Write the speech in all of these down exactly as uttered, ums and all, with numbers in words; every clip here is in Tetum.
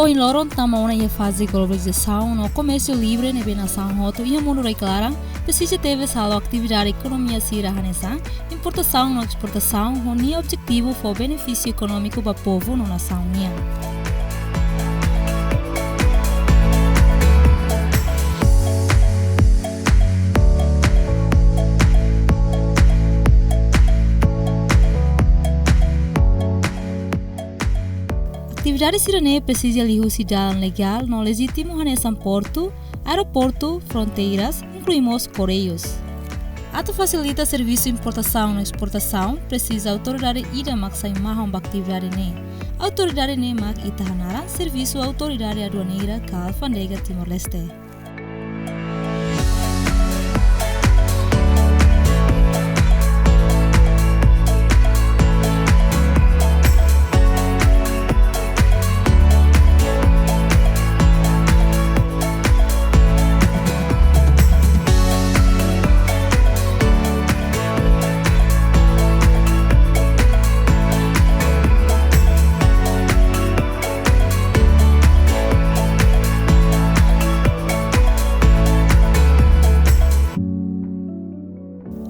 Ohin loron tama ona iha faze globalizasaun no komérsiu livre ne'ebé nasaun hotu iha mundu rai-klaran presiza tebes halo atividade ekonomia sira hanesan importasaun no esportasaun ho nia objetivu fó benefísiu ekonómiku ba povu no nasaun nian. Atividade sira-ne'e presiza liuhusi dalan legál no lejítimu hanesan portu, aeroportu, fronteiras, inklui mós korreius. Atu fasilita servisu importasaun no esportasaun, presiza autoridade ida mak sai mahon ba atividade ne'e. Autoridade ne'e mak ita hanaran Servisu Autoridade Aduaneira ka Alfándega Timor-Leste.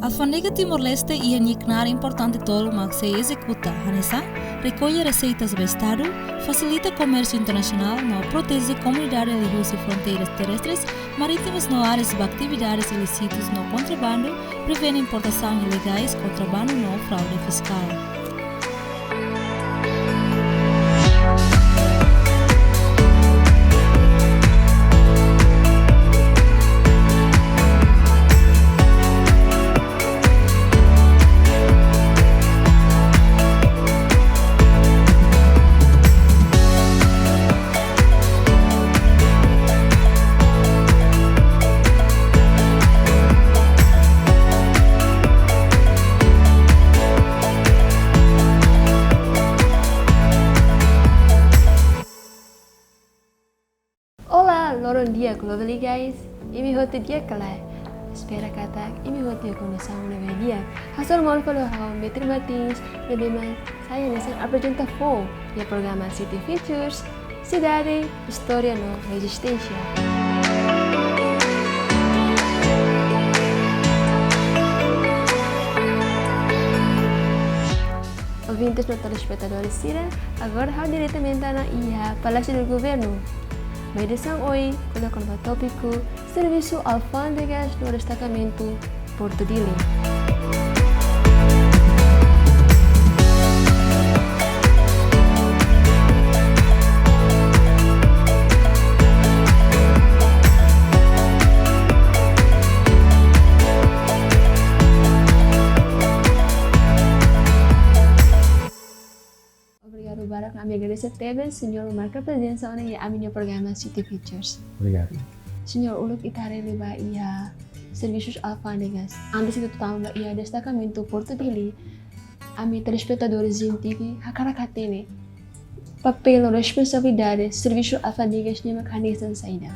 Alfándega Timor-Leste iha nia knaar importante tolu mak sei ezekuta, hanesan rekolla reseitas ba Estadu, fasilita komérsiu internasionál no proteje komunidade liuhusi fronteiras terrestres, marítimas no aéreas ba atividades ilísitas no kontrabandu, prevene importasaun ilegais, kontrabandu no fraude fiskál. Olá, loron di'ak, lovely guys. Imi hotu di'ak ka lae? Espera katak imi hotu iha kondisaun ne'ebé di'ak. Hasoru malu fali ho ha'u, Metri Martins, ne'ebé mak sai hanesan aprezentadór iha programa City Features, Sidade, Istória no Rezisténsia. Ouvintes no telespetadores sira, agora ha'u diretamente ona iha Palácio do Governo. Ba edisaun ohin, ko'alia kona-ba tópiku Servisu Alfándegas no Destakamentu Portu Dili. Obrigadu barak, ami agradese tebes, Señór, marka prezensa ona iha ami-nia programa City Features. Obrigadu. Señór, uluk ita haree liu ba iha servisus alfándegas. Antes ita tama ba iha destakamentu Portu Dili, ami telespetadores sira tenke hakarak hatene papél no responsabilidade servisu alfándegas ne'e mak hanesan saida.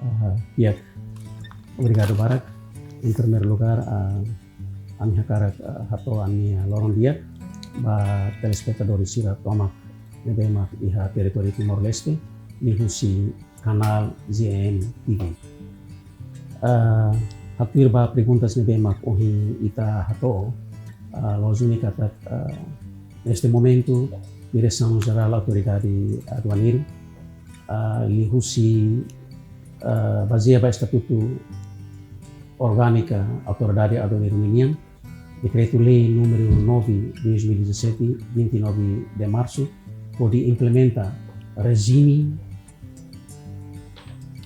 Ah, ya. Obrigadu barak. Em primeiro lugar, ah, ami hakarak, ah, hato'o ami-nia loron di'ak ba telespetadores sira tomak ne'ebé mak iha territóriu Timor-Leste, liuhusi kanál G M T V. Ah, haktuir ba perguntas ne'ebé mak ohin ita hato'o, ah, loos duni katak, ah, neste momento, Diresaun Jerál Autoridade Aduaneira, ah, liuhusi, ah, bazeia ba Estatutu Orgánika Autoridade Aduaneira ninian, Dekretu-Lei número nove, dois mil e dezassete, vinte e nove de março, hodi implementa rejime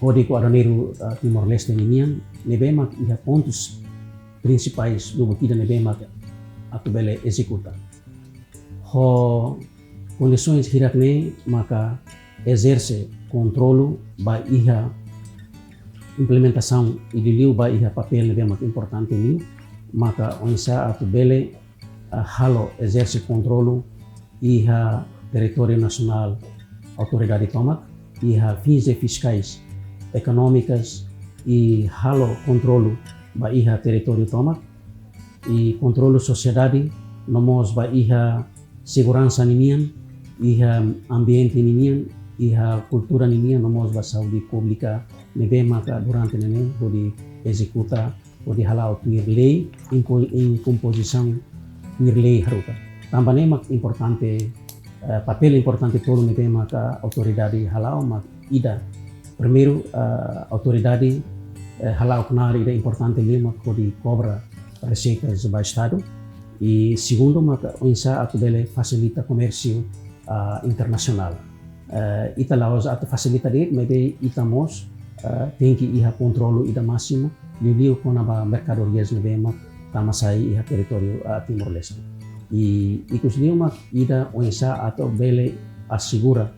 Kódigu Aduaneiru, ah, Timor-Leste ninian, ne'ebé mak iha pontus prinsipais lubuk ida ne'ebé mak atu bele ezekuta. Ho kondisoens hirak-ne'e maka ezerse kontrolu ba iha implementasaun i liuliu ba iha papél ne'ebé mak importante liu, maka oinsá atu bele, ah, halo ezerse kontrolu iha territóriu nasionál autoridade tomak, iha fins de fiskais, ekonómikas, i halo kontrolu ba iha territóriu tomak, i kontrolu sosiedade, no mós ba iha seguransa ninian, iha ambiente ninian, iha kultura ninian, no mós ba saúde públika ne'ebé maka durante ne'e hodi ezekuta, hodi hala'o tuir lei, impo-, iha kompozisaun tuir lei haruka. Tanba ne'e mak importante, eh, papél importante tolu ne'ebé maka autoridade hala'o mak ida. Primeiru, eh, autoridade, eh, hala'o knaar ida importante liu mak hodi kobra reseitas ba Estadu. I segundu maka oinsá atu bele fasilita komérsiu, ah, internasionál. Eh, ita la'ós atu fasilita de'it, maibé ita mós, eh, tenke iha kontrolu ida másimu, liuliu kona-ba merkadorias ne'ebé mak tama sai iha territóriu, ah, Timor-Leste. I ikus liu mak ida oinsá atu bele asegura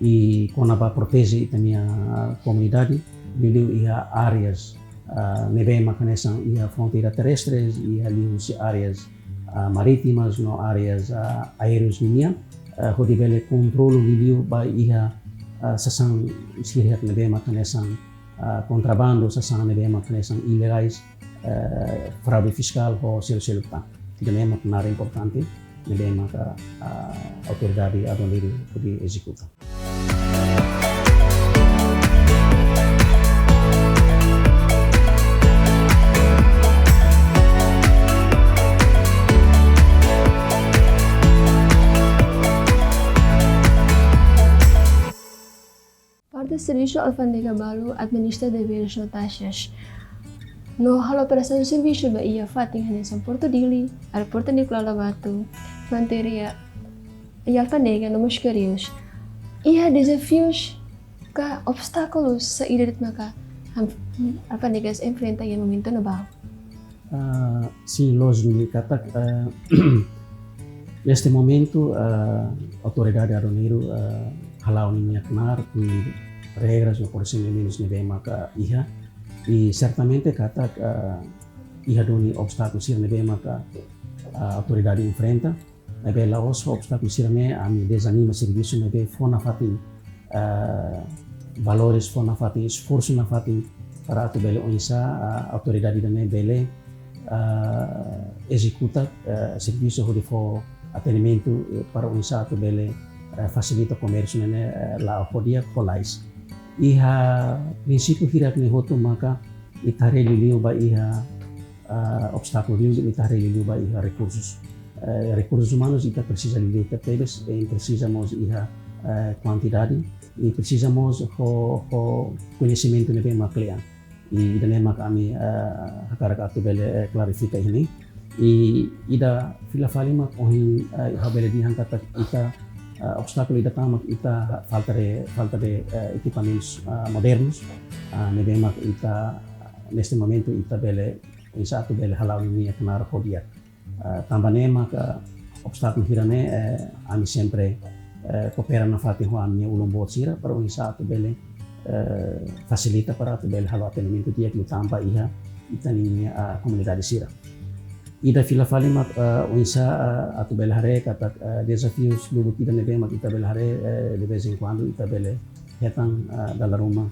i kona-ba proteje ita-nia, ah, komunidade, liuliu iha áreas, ah, ne'ebé mak hanesan iha fronteira terrestres, iha liuhusi áreas, ah, marítimas, no áreas, ah, aéreas ninian, ah, hodi bele kontrolu liuliu ba iha, ah, sasán sira ne'ebé mak hanesan, ah, kontrabandu, sasán ne'ebé mak hanesan ilegais, eh, fraude fiskál ho seluk-seluk tan. Ida-ne'e mak knaar importante, ne'ebé maka, ah, autoridade aduaneiru hodi ezekuta. Parte servisu alfándega balu administra deveres no taxas. No halo prestasaun servisu ba iha fatin hanesan Portu Dili, Aeroportu Nicolau Lobato, fronteira iha alfándega no mós Correios. Iha dezafius ka obstákulus saida de'it maka alfándegas enfrenta iha momentu ne'ebá? Ah, sin, loos duni katak, ah, neste momentu, ah, autoridade aduaneiru, ah, hala'o ninia knaar tuir regras no prosedimentus ne'ebé maka iha. I sertamente katak, ah, iha duni obstákulu sira ne'ebé maka, ah, autoridade enfrenta. Maibé la'ós ho obstákulu sira-ne'e ami dezanima servisu, maibé fó nafatin, eh, valores, fó nafatin esforsu nafatin para atu bele oinsá, ah, autoridade ida-ne'e bele, ah, ezekuta, eh, servisu hodi fó atendimentu, eh, para oinsá atu bele, eh, fasilita komérsiu ne'e, eh, la'o ho di'ak, ho lalais. Iha prinsípiu hirak-ne'e hotu maka ita haree liuliu ba iha, ah, obstákulu liuliu, ita haree liuliu ba iha rekursus. Eh, rekursus umanus ita presiza liuliu tebes, eh, presiza mós iha, eh, kuantidade, i presiza mós ho, ho koñesimentu ne'ebé mak kle'an. I ida-ne'e mak ami, eh, hakarak atu bele, eh, klarifika iha ne'e. I ida fila fali mak ohin, eh, ha'u bele dehan katak ita, eh, obstákulu ida tan mak ita falta de, falta de, eh, ekipamentus, eh, modernus, eh, ne'ebé mak ita, neste momentu ita bele, oinsá atu bele hala'o ninia knaar ho di'ak. Eh, tanba ne'e maka obstákulu sira-ne'e, eh, ami sempre, eh, koopera nafatin ho ami-nia ulun boot sira para oinsá atu bele, eh, fasilita para atu bele halo atendimentu di'ak liután ba iha ita-nia, ah, komunidade sira. Ida fila fali mak, eh, oinsá, eh, atu bele haree katak, eh, dezafius lubuk ida ne'ebé mak ita bele haree, eh, de vez em quando ita bele hetan, eh, dala ruma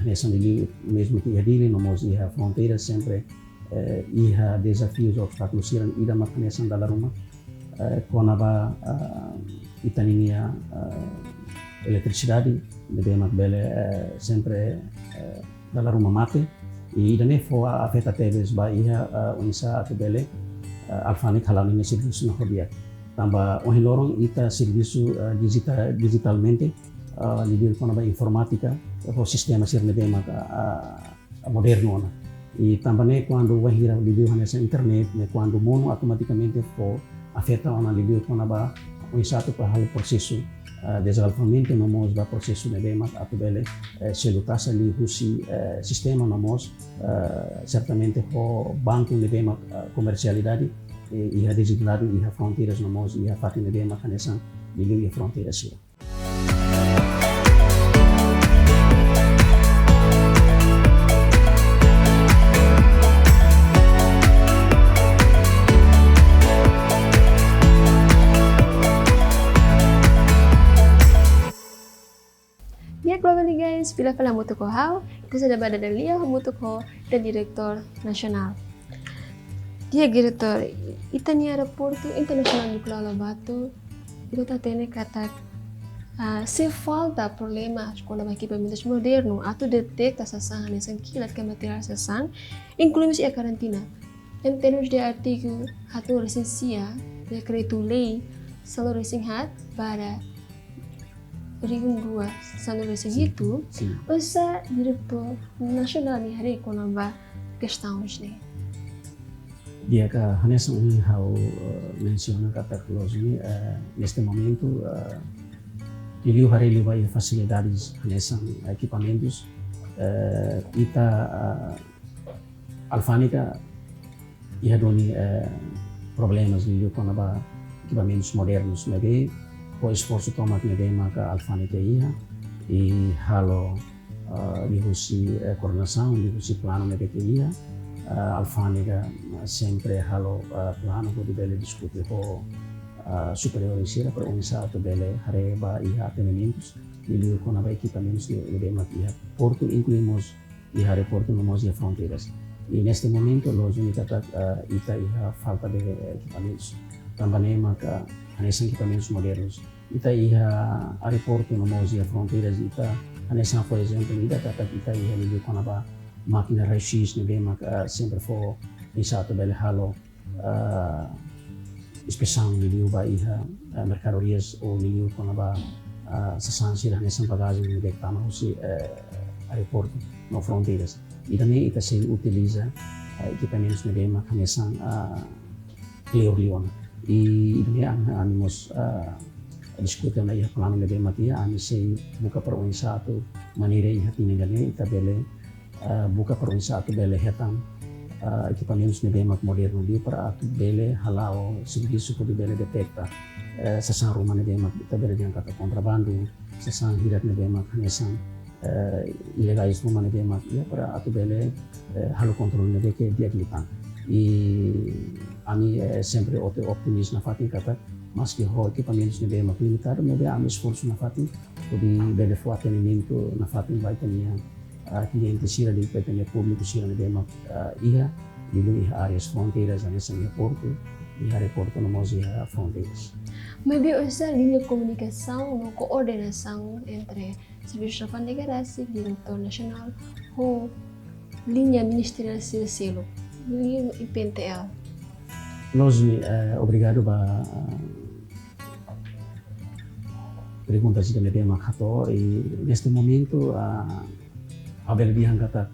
hanesan Dili, mezmu ke iha Dili no mós iha fronteira sempre, eh, iha dezafius, obstákulu sira ida mak hanesan dala ruma, eh, kona-ba, eh, ita-nia, eh, eletrisidade, ne'ebé mak bele, eh, sempre, eh, dala ruma mate. I ida-ne'e fó afeta tebes ba iha, eh, oinsá atu bele, eh, alfándega hala'o ninia servisu ne'e ho di'ak. Tanba ohin loron ita servisu, eh, dijita-, dijitalmente, eh, liuliu kona-ba informátika, ho sistema sira ne'ebé mak, eh, modernu ona. I tanba ne'e kuandu wainhira liuliu hanesan internet ne'e kuandu monu, automatikamente fó afeta ona liuliu kona-ba oinsá atu halo prosesu, eh, dezgalfamentu no mós ba prosesu ne'ebé mak atu bele, eh, selu taxa liuhusi, eh, sistema no mós, eh, sertamente ho banku ne'ebé mak, eh, komersialidade, eh, iha dijitalidade, iha fronteiras no mós iha fatin ne'ebé mak hanesan liuliu iha fronteira sira. Di'ak, Global Guys, fila fali hamutuk ho ha'u, ita sei bá dada lia hamutuk ho ita-nia diretór nasionál. Di'ak, diretór, ita-nia Aeroportu Internasionál Nicolau Lobato, ita hatene katak Ah, sei falta problema kona-ba ekipamentus modernu atu deteta sasán hanesan kilat ka materiál sasán, inklui mós iha karantina. Em termos de artigu haatnulu-resin-sia, dekretu-lei sanulu-resin-haat barra rihun rua sanulu-resin-hitu, Sin. Oinsá Diretór Nasionál nia haree kona-ba kestaun ne'e? Di'ak, hanesan ohin ha'u, eh, mensiona katak loos ne'e, eh, neste momentu, eh, liuliu haree liu ba iha fasilidades hanesan ekipamentus, eh, ita, eh, alfándega iha duni, eh, problemas liuliu kona-ba ekipamentus modernus ne'ebé, ho esforsu tomak ne'ebé maka alfándega iha, i halo, eh, liuhusi, eh, koordenasaun, liuhusi planu ne'ebé ke iha, eh, alfándega, eh, sempre halo, eh, planu hodi bele diskute ho, eh, superiór sira para oinsá atu bele haree ba iha atendimentus, liuliu kona-ba ekipamentus ne'e, ne'ebé mak iha portu, inklui mós iha aeroportu no mós iha fronteiras. I neste momentu, loos ne'e katak, eh, ita iha falta de ekipamentus. Tanba ne'e maka hanesan ekipamentus modernus. Ita iha aeroportu no mós iha fronteiras, ita hanesan, por ezemplu, ita katak ita iha liuliu kona-ba mákina raiu-X ne'ebé maka, eh, sempre fó oinsá atu bele halo, eh, inspesaun liuliu ba iha, eh, merkadorias ou liuliu kona-ba, eh, sasán sira hanesan bagajen ne'ebé tama husi, eh, aeroportu no fronteiras. Ida-ne'e ita sei utiliza, eh, ekipamentus ne'ebé mak hanesan, eh, kleur liu ona. I ida-ne'e ami, ami mós, eh, diskute ona iha planu ne'ebé mak iha, ami sei buka para oinsá atu maneira iha tinan ida-ne'e ita bele eh, buka para oinsá atu bele hetan, eh, ekipamentus ne'ebé mak modernu liu para atu bele hala'o servisu hodi bele deteta, eh, sasán ruma ne'ebé mak ita bele dehan katak kontrabandu, sasán hirak ne'ebé mak hanesan, eh, ilegais ruma ne'ebé mak iha para atu bele, eh, halo kontrolu ne'ebé ke di'ak liután. I ami, eh, sempre opti-, optimis nafatin katak maski ho ekipamentus ne'ebé mak limitadu, maibé ami esforsu nafatin hodi bele fó atendimentu nafatin ba ita-nia, ah, kliente sira, de'it ba ita-nia públiku sira ne'ebé mak, ah, iha, liuliu iha áreas fronteiras, hanesan iha portu, iha aeroportu no mós iha fronteiras. Maibé oinsá liña komunikasaun no koordenasaun entre Servisu Alfándega rasik, Diretór Nasionál, ho liña ministeriál sira seluk, liña I P N T L? Loos ne'e, eh, obrigadu ba, ah, pergunta sira ne'ebé mak hato'o, i neste momentu, ah, ha'u bele dehan katak,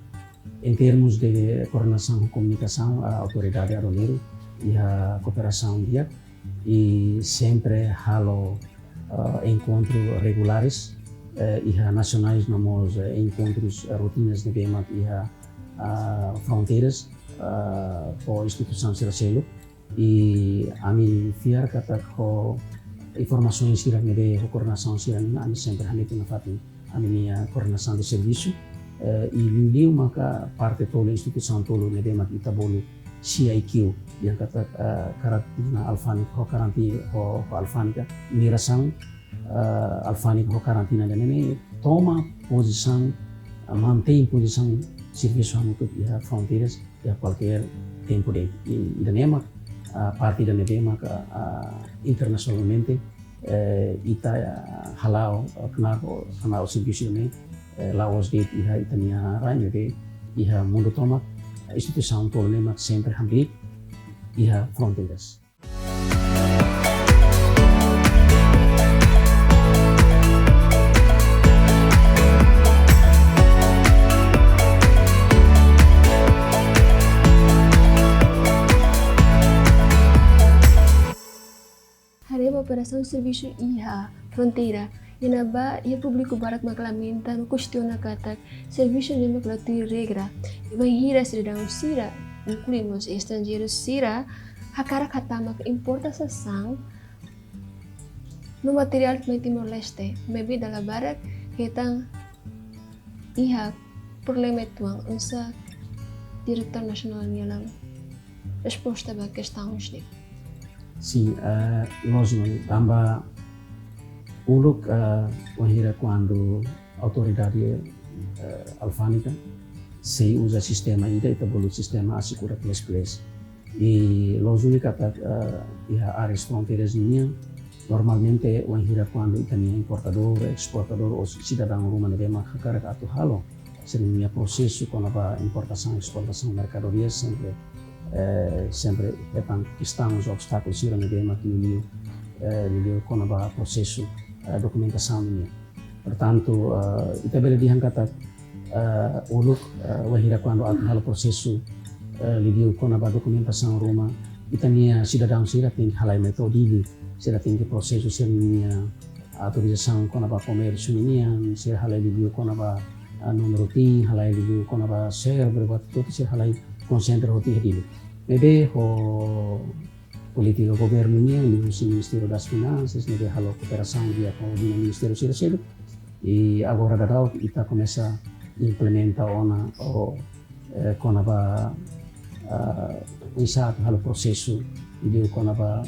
em termos de koordenasaun komunikasaun, ah, autoridade aduaneiru iha kooperasaun di'ak, i sempre halo, ah, enkontru regulares, eh, iha nasionais no mós, eh, enkontrus, eh, rotinas ne'ebé mak iha, ah, fronteiras, ah, ho instituisaun sira seluk. I ami fiar katak ho informasaun sira ne'ebé ho koordenasaun sira-ne'e ami sempre hametin nafatin ami-nia koordenasaun de servisu. Eh, i liuliu maka parte tolu, instituisaun tolu ne'ebé mak ita bolu C I Q, dehan katak, eh, karantina alfándega, ho karanti-, ho, ho alfándega, migrasaun, eh, alfándega ho karantina ida-ne'e toma pozisaun, eh, mantein pozisaun servisu hamutuk iha fronteiras iha kualkér tempu de'it. I, ida-ne'e mak, ah, parte ida ne'ebé mak, ah, internasionalmente, eh, ita, ah, hala'o, ah, knaar, knaar servisu ne'e, eh, la'ós de'it iha ita-nia rai, maibé iha mundu tomak, instituisaun tolu ne'e mak sempre hamriik iha fronteiras. Haree ba operasaun servisu iha fronteira, iha ne'ebá iha públiku barak mak lamenta no kestiona katak servisu ne'e mak la tuir regra. Bainhira sidadaun sira, inklui mós estranjeiru sira, hakarak hatama ka importa sasán no materiál mai Timor-Leste, maibé dala barak hetan iha problema uitoan. Oinsá Diretór Nasionál nia resposta ba kestaun ne'e? Sin, eh, loos ne'e, tanba uluk, eh, wainhira kuandu autoridade, eh, alfándega sei uza sistema ida, ita bolu sistema asegura plus plus. I loos ne'e katak, eh, iha áreas fronteiras nian, Normalmente, wainhira kuandu ita-nia importadór, esportadór, ou sidadaun ruma ne'ebé mak hakarak atu halo sira-nia prosesu kona-ba importasaun, esportasaun, merkadoria, sempre, eh, sempre hetan kestaun, obstákulu sira ne'ebé mak liuliu, eh, liuliu kona-ba prosesu, eh, dokumentasaun nian. Portantu, eh, ita bele dehan katak, eh, uluk, eh, wainhira kuandu atu halo prosesu, eh, liuliu kona-ba dokumentasaun ruma, ita-nia sidadaun sira tenke halai mai to'o Dili, sira tenke prosesu sira-nia autorizasaun kona-ba komérsiu ninian, sira halai liuliu kona-ba, eh, númeru TIN, halai liuliu kona-ba server, buat hotu sira halai konsentra hotu iha Dili. Ne'ebé ho polítika governu nian, liuhusi Ministériu das Finansas, ne'ebé halo kooperasaun di'ak ho Ministériu sira seluk. I agora daudaun ita komesa implementa ona, o, eh, kona-ba, ah, oinsá atu halo prosesu, liuliu kona-ba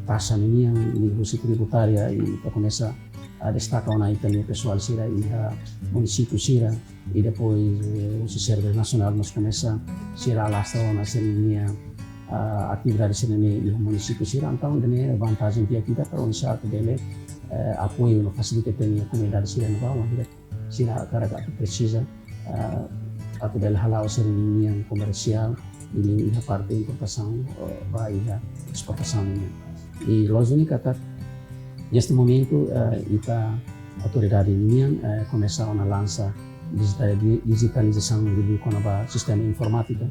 taxa ninian, liuhusi tributária, i ita komesa, ah, destaka ona ita-nia pesoál sira iha munisípiu sira, i depois, eh, husi server nasionál mós komesa sira alastra ona sira-nia, ah, atividade sira-ne'e iha munisípiu sira. Entaun, ida-ne'e vantajen di'ak ida para oinsá atu bele, eh, apoiu no fasilita ita-nia komunidade sira ne'ebá, wainhira sira hakarak atu presiza, eh, atu bele hala'o sira-nia komersiál, liuliu iha parte importasaun, eh, ba iha esportasaun nian. I loos duni katak, neste momentu, eh, ita autoridade nian, eh, komesa ona lansa digita-, di-, dijitalizasaun liuliu kona-ba sistema informátika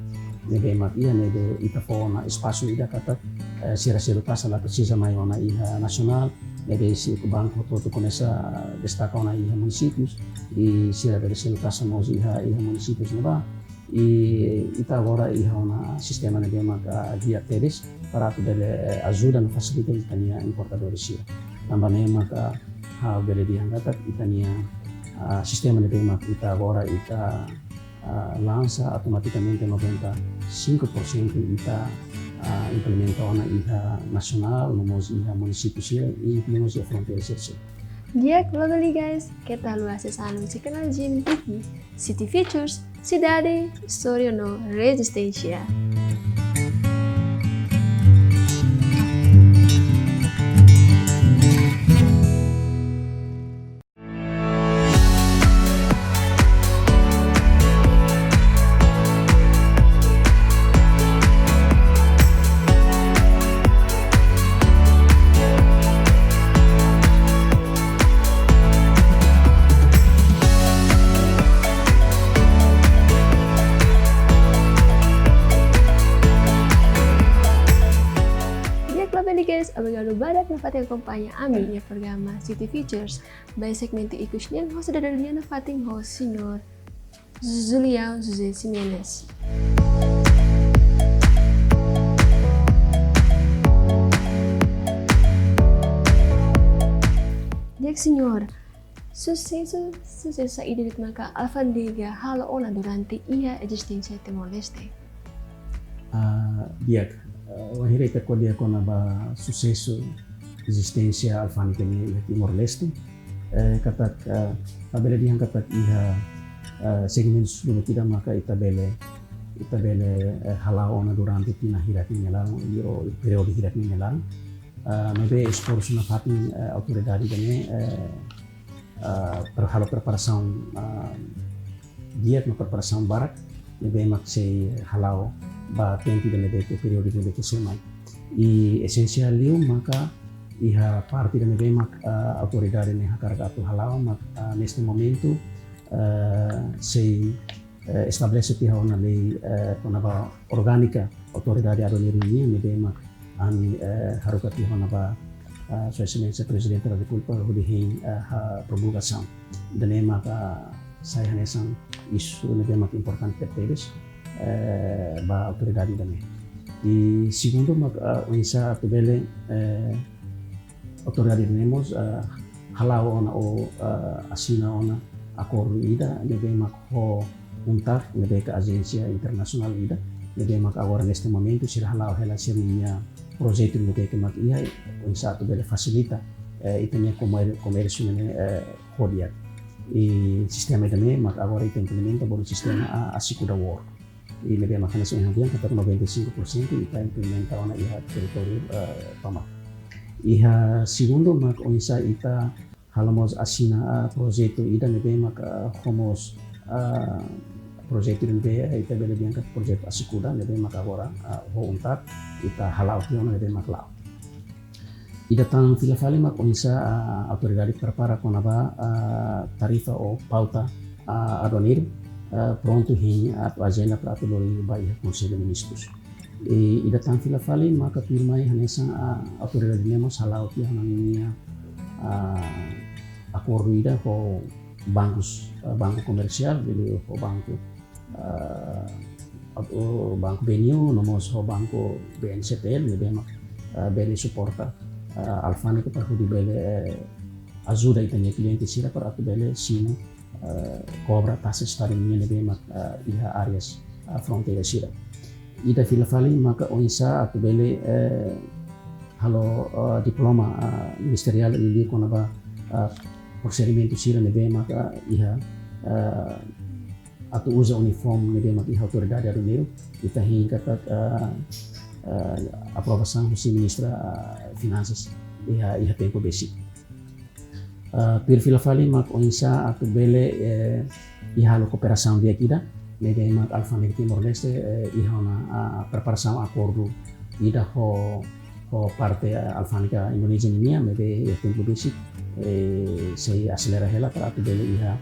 ne'ebé mak iha, ne'ebé ita fó ona espasu ida katak, eh, sira selu taxa la presiza mai ona iha nasionál, ne'ebé husi banku hotu-hotu komesa destaka ona iha munisípius, i sira bele selu taxa mós iha, iha munisípius ne'ebá. I ita agora iha ona sistema ne'ebé mak, ah, di'ak tebes para atu bele, eh, ajuda no fasilita ita-nia importadór sira. Tanba ne'e maka, ah, ha'u bele dehan katak ita-nia, ah, sistema ne'ebé mak ita agora ita, ah, lansa, automatikamente noventa e cinco por cento ita, ah, implementa ona iha nasionál, no mós iha munisípiu sira, i mós iha fronteira sira seluk. Di'ak, logo liu guys, keta haluha ases anúnsiu kanál G M T V, City Features, sidade, istória no rezisténsia. Di'ak, labele guys, obrigadu barak nafatin akompaña ami-nia programa City Features. Ba segmentu ikus nian, hosi dada nia nafatin ho Señór Julião José Ximenes. Di'ak, Señór, susesu, susesu saida de'it maka alfándega halo ona durante iha ezisténsia Timor-Leste? Ah, di'ak, ah, wainhira ita ko'alia kona-ba susesu ezisténsia alfándega nian iha Timor-Leste, eh, katak, eh, labele dehan katak iha, eh, segmentu seluk ida maka ita bele, ita bele, eh, hala'o ona durante tinan hirak nia laran, ou períodu hirak nia laran. Ah, maibé esforsu nafatin, eh, autoridade ida-ne'e, eh, ah, per-, halo preparasaun, ah, di'ak no preparasaun barak ne'ebé mak sei hala'o ba tempu ida ne'ebé ke, períodu ida ne'ebé ke sei mai. I esensiál liu maka iha parte ida ne'ebé mak, ah, autoridade ne'e hakarak atu hala'o mak, ah, neste momentu, ah, sei, eh, estabelese tiha ona lei, eh, kona-ba orgánika autoridade aduaneiru nian ne'ebé mak ami, eh, haruka tiha ona ba, ah, Sua Exelénsia Prezidente da Repúblika hodi hein, eh, ha promulgasaun. Ida-ne'e maka sai hanesan isu ne'ebé mak importante tebes, eh, ba autoridade ida-ne'e. I segundu mak, ah, oinsá atu bele, eh, autoridade ida-ne'e mós, eh, hala'o ona ou, eh, asina ona akordu ida ne'ebé mak ho UNTAC, ne'ebé ke ajénsia internasionál ida, ne'ebé mak agora neste momentu sira hala'o hela sira-nia projetu ne'ebé ke mak iha, oinsá atu bele fasilita, eh, ita-nia komér-, komérsiu ne'e, eh, ho di'ak. I sistema ida-ne'e mak agora ita implementa bolu sistema A, ASICUDA World. I ne'ebé mak hanesan ohin ha'u dehan katak noventa e cinco por cento ita implementa ona iha territóriu, eh, tomak. Iha segundu mak oinsá ita halo mós asina, ah, projetu ida ne'ebé mak, ah, ho mós, ah, projetu ida ne'ebé, eh, ita bele dehan katak projetu Asikuda ne'ebé mak agora, ah, ho UNTAD ita hala'o tiha ona ne'ebé mak la'o. Ida tan fila fali mak oinsá, ah, autoridade prepara kona-ba, ah, tarifa ou pauta, ah, aduaneiru, ah, prontu hein atu ajenda para atu lori ba iha Konsellu Ministrus. I ida tan fila fali maka tuirmai hanesan, ah, autoridade ne'e mós hala'o tiha ona ninia, ah, akordu ida ho bankus, ah, banku komersiál, liuliu ho banku, ah, atu banku B N U, no mós ho banku B N C T L, ne'ebé mak, ah, bele suporta, ah, alfándega para hodi bele, eh, ajuda ita-nia kliente sira para atu bele simu, eh, kobra taxa estadu nian ne'ebé mak, eh, iha áreas, eh, fronteira sira. Ida fila fali maka oinsá atu bele, eh, halo, eh, diploma, eh, ministeriál liuliu kona-ba, eh, prosedimentu sira ne'ebé maka iha, eh, atu uza uniforme ne'ebé mak iha autoridade aduaneiru, ita hein katak, eh, eh, aprovasaun husi ministra, eh, finansas iha, iha tempu besik. Ah, tuir fila fali mak oinsá atu bele, eh, iha halo kooperasaun di'ak ida, ne'ebé mak alfándega Timor-Leste, eh, iha ona, ah, preparasaun akordu ida ho, ho parte, ah, alfándega Indonézia ninian, ne'ebé iha tempu besik, eh, sei aselera hela para atu bele iha,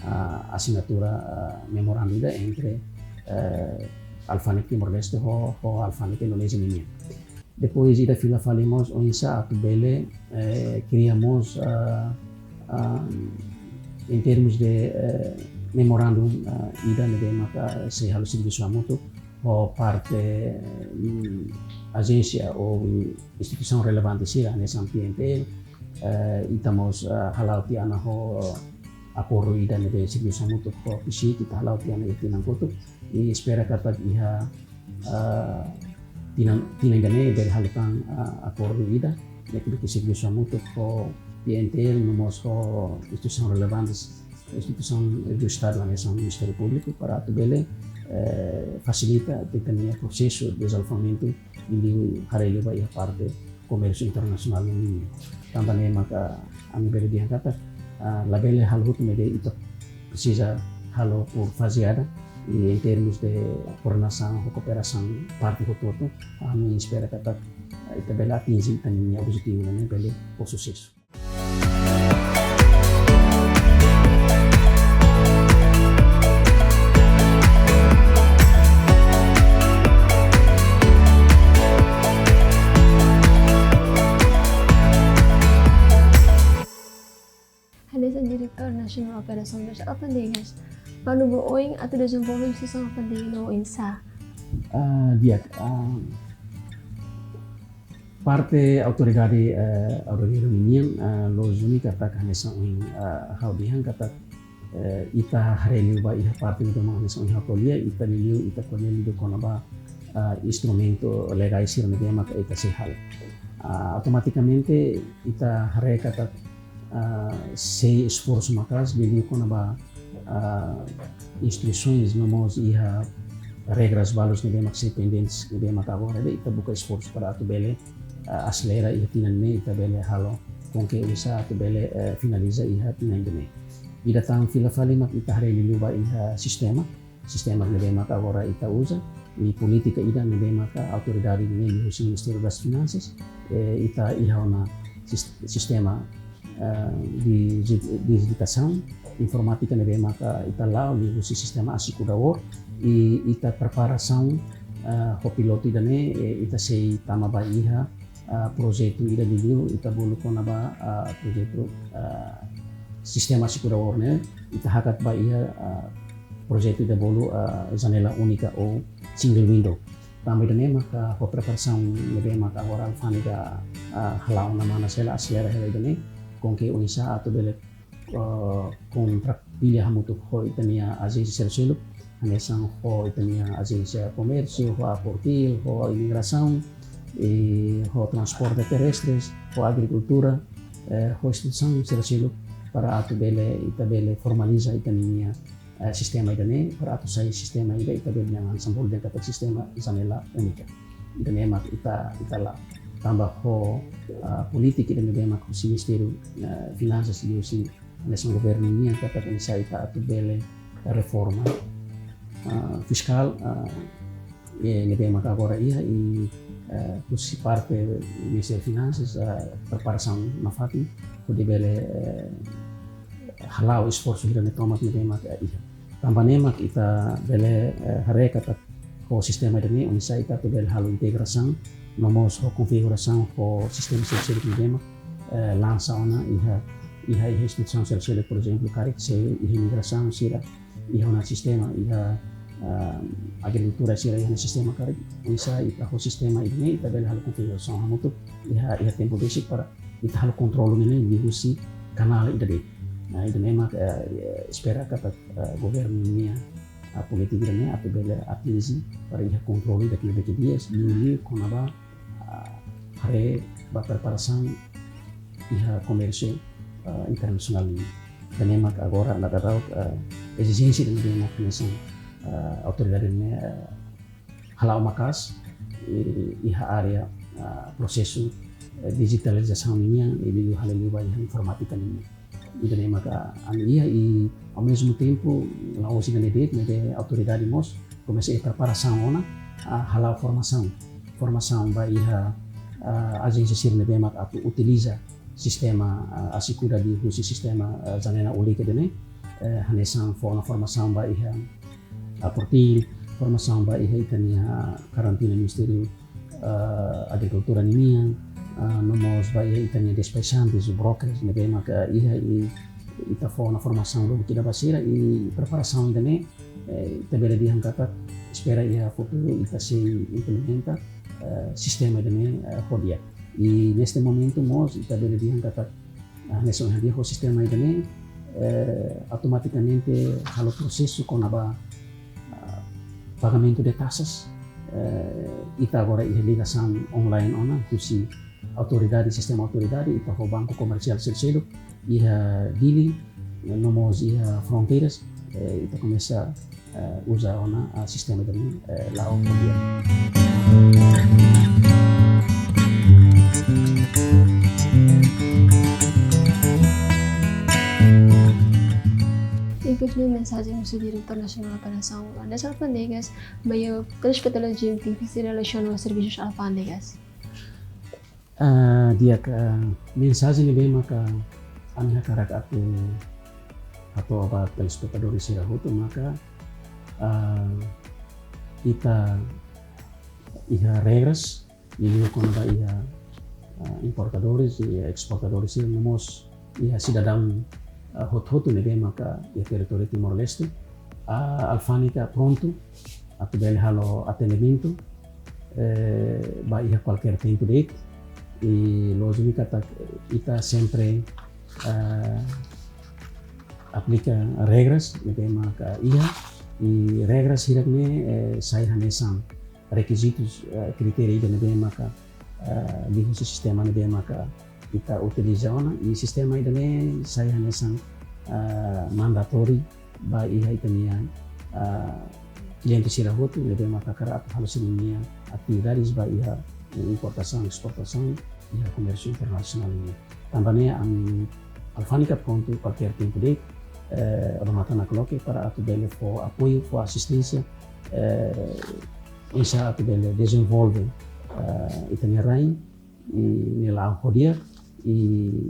ah, asinatura, ah, memorandu ida entre, eh, alfándega Timor-Leste ho, ho alfándega Indonézia ninian. Depois ida fila fali mós oinsá atu bele, eh, kria mós, ah, ah, em termos de, eh, memorandu, ah, ida ne'ebé maka sei halo servisu hamutuk ho parte, mm, ajénsia ou instituisaun relevante sira, hanesan P N T L, eh, ita mós, ah, hala'o tiha ona ho akordu ida ne'ebé servisu hamutuk ho PCIC, ita hala'o tiha ona iha tinan kotuk. I espera katak iha, ah, tinan, tinan ida-ne'e bele halo tan, ah, akordu ida, ne'ebé servisu hamutuk ho P N T L, no mós ho instituisaun relevantes, instituisaun do Estadu, hanesan Ministériu Públiku, para atu bele, eh, fasilita ita-nia prosesu dezalojamentu, liuliu haree liu ba iha parte komérsiu internasionál ninian. Tanba ne'e maka ami bele dehan katak, ah, labele halo hotu, maibé ita presiza halo por fazeada, i em termos de koordenasaun ho kooperasaun parte hotu-hotu, ami espera katak, ah, ita bele atinje ita-nia objetivu ne'e bele ho susesu. Hanesan Diretór Nasionál Operasaun Baixa Alfándegas, ba Nubu oin atu dezenvolve instituisaun alfándega ne'e oinsá? Ah, di'ak, ah, parte autoridade, eh, aduaneiru ninian, eh, loos duni katak hanesan ohin, eh, ha'u dehan katak, eh, ita haree liu ba iha parte ne'ebé mak hanesan ohin ha'u ko'alia, ita liuliu ita ko'alia liu kona-ba, eh, instrumentu legais sira ne'ebé maka ita sei halo. Ah, automatikamente ita haree katak, ah, sei esforsu maka'as liuliu kona-ba, ah, instituisoens no mós iha regras balu ne'ebé mak sei pendentes, ne'ebé mak agora ita buka esforsu para atu bele, ah, aselera iha tinan ne'e, ita bele halo konke oinsá atu bele, eh, finaliza iha tinan ne'e. Ida tan fila fali mak ita haree liu ba iha sistema, sistema ne'ebé maka agora ita uza, i polítika ida ne'ebé maka autoridade ne'e liuhusi Ministériu das Finansas, eh, ita iha ona sis-, sistema, eh, di-, digitasaun, informátika ne'ebé maka ita la'o liuhusi sistema Asikuda World, i ita preparasaun, eh, ho pilotu ida-ne'e, eh, ita sei tama ba iha, eh, projetu ida liuliu, ita bolu kona-ba, eh, projetu, eh, sistema Asikuda World ne'e, ita hakat ba iha, eh, projetu ida bolu, eh, janela únika ou single window. Tanba ida-ne'e maka ho preparasaun ne'ebé maka agora alfándega, ah, hala'o ona manas hela, aselera hela ida-ne'e, konke oinsá atu bele, eh, kontrak pilha hamutuk ho ita-nia ajénsia sira seluk, hanesan ho ita-nia ajénsia komérsiu, ho Aportil, ho imigrasaun, i ho transporte terrestres, ho agrikultura, eh, ho instituisaun sira seluk, para atu bele, ita bele formaliza ita-nia eh, sistema ida-ne'e, para atu sai sistema ida ita bele dehan hanesan bolu dehan katak sistema janela únika. Ida-ne'e mak ita, ita la'o. tanba ho, ah, polítika ida ne'ebé mak husi Ministériu, ah, Finansas liuhusi hanesan governu nian katak oinsá ita atu bele reforma, ah, fiskál, ah, eh, ne'ebé mak agora iha i, eh, husi parte Ministériu Finansas, ah, preparasaun nafatin hodi bele, eh, hala'o esforsu hira ne'e tomak ne'ebé mak, eh, iha. Tanba ne'e mak ita bele, eh, haree katak ho sistema ida-ne'e oinsá ita atu bele halo integrasaun, no mós ho konfigurasaun ho sistema seluk-seluk ne'ebé mak, eh, lansa ona iha, iha, iha instituisaun seluk-seluk, por ezemplu, karik se iha imigrasaun sira iha ona sistema, iha, ah, agrikultura sira iha ona sistema karik, oinsá ita ho sistema ida-ne'e ita bele halo konfigurasaun hamutuk iha, iha tempu besik para ita halo kontrolu ne'e liuhusi kanál ida de'it. Nah, ida-ne'e mak, eh, espera katak, eh, governu nian, ah, polítika ida-ne'e atu bele atinje para iha kontrolu ida ke lebih di'ak, liuliu kona-ba, ah, haree ba preparasaun iha komérsiu, ah, internasionál nian. Ida-ne'e mak agora la dadauk, ah, ezijénsia ida ne'ebé mak hanesan, ah, autoridade ne'e, ah, hala'o maka'as, eh, iha área, ah, prosesu, eh, dijitalizasaun nian, eh, liuliu hala'o liu ba iha informátika nian. Ida-ne'e maka ami iha i, ao mesmo tempo, la'ós ida-ne'e de'it, maibé autoridade mós komesa iha preparasaun ona, ah, hala'o formasaun. Formasaun ba iha, ah, ajénsia sira ne'ebé mak atu utiliza sistema, ah, asi-kuda liuhusi sistema, ah, janela únika ida-ne'e, eh, hanesan fó ona formasaun ba iha, ah, portil, formasaun ba iha ita-nia karantina Ministériu, ah, Agrikultura ninian, ah, no mós ba iha ita-nia despexantes, brokers, ne'ebé maka iha i, ita fó ona formasaun lubuk ida ba sira i preparasaun ida-ne'e, eh, ita bele dehan katak espera iha futuru ita sei implementa, eh, sistema ida-ne'e, eh, ho di'ak. I neste momentu mós ita bele dehan katak, ah, hanesan ohin ha'u dehan ho sistema ida-ne'e, eh, automatikamente halo prosesu kona-ba, ah, pagamentu de taxas, eh, ita agora iha ligasaun online ona husi autoridade, sistema autoridade, ita ho banku komersiál seluk-seluk, iha Dili, no mós iha fronteiras, eh, ita komesa, eh, uza ona, ah, sistema ida-ne'e, eh, la'o ho di'ak. Ikusliu mensajen husi Diretór Nasionál Operasaun Olandesa Alfándegas, ba iha telespetadór GMTV sira relasiona ho servisus alfándegas. Ah, di'ak, ah, mensajen ne'ebé maka ami hakarak atu hato'o ba telespetadór sira hotu maka, ah, ita iha regras, liuliu kona-ba iha, ah, importadores i esportadores sira no mós iha sidadaun, ah, hotu-hotu ne'ebé maka iha territóriu Timor-Leste, ah, alfándega prontu atu bele halo atendimentu, eh, ba iha kualkér tempu de'it. I lójiku katak ita sempre, eh, aplika regras ne'ebé maka iha, i regras hirak-ne'e, eh, sai hanesan rekizitus, eh, kritéria ida ne'ebé maka, eh, liuhusi sistema ne'ebé maka ita utiliza ona, i sistema ida-ne'e sai hanesan, eh, mandatóriu ba iha ita-nia, ah, kliente sira hotu ne'ebé maka hakarak atu halo sira-nia atividades ba iha importasaun, esportasaun, iha komérsiu internasionál nian. Tanba ne'e ami alfándega prontu kualkér tempu de'it, eh, odamatan nakloke para atu bele fó apoiu, fó asisténsia, eh, oinsá atu bele dezenvolve, eh, ita-nia rain, i nia la'o ho di'ak, i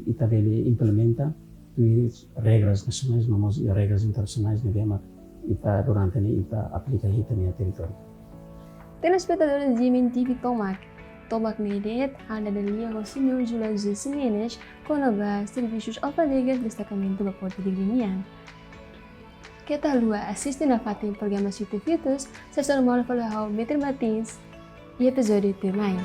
ita bele implementa tuir regras nasionais, no mós regras internasionais ne'ebé mak ita durante ne'e ita aplika iha ita-nia territóriu. Telespetadores GMN TV tomak, tomak ne'e de'it, ha'u dada lia ho Señór Julián José Ximenes, kona-ba servisus alfándegas destakamentu ba Portu Dili nian. Keta haluha asiste nafatin programa Sítio Fitus, sasán malu fali ho ha'u Metri Martins, i epizódiu tuirmai.